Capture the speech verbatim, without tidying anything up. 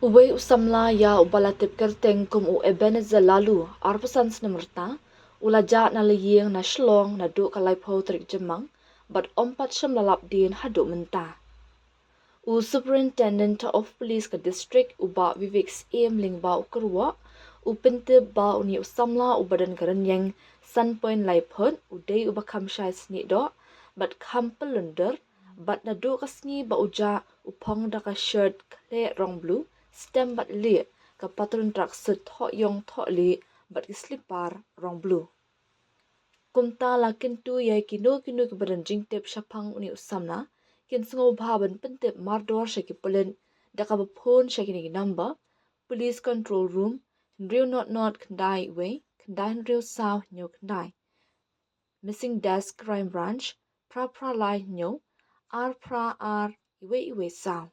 Uwei u samla ïa uba la tip kyrteng kum u Ebenezer Laloo, arphew san snem rta, u la jah na la ïing na Shillong naduh ka laiphew tarik Jymmang bad ym pat shym la lap dien haduh mynta. U Superintendent of Police ka district, u Bah Vivek Syiem, lyngba u kyrwoh, u pyntip ba une u samla uba don ka rynïeng san point lai phut u dei uba kham shai snieh doh bad kham pynlyndur, bad naduh ka sngi ba u jah u phong da ka shirt khleh rong blue, stem bad lieh, ka pattern tracksuit thoh ïong thoh lieh bad ki slipper rong blue. Kumta la kyntu ïa kino kino kiba don jingtip shaphang une u samla, kin sngewbha ban pyntip mardor sha ki pulit da kaba phone sha kine ki number: Police Control Room, hynriew not not khyndai wei khyndai hynriew saw hynñiew khyndai. Missing Desk, Crime Branch, phra phra lai hynñiew ar phra ar wei wei saw.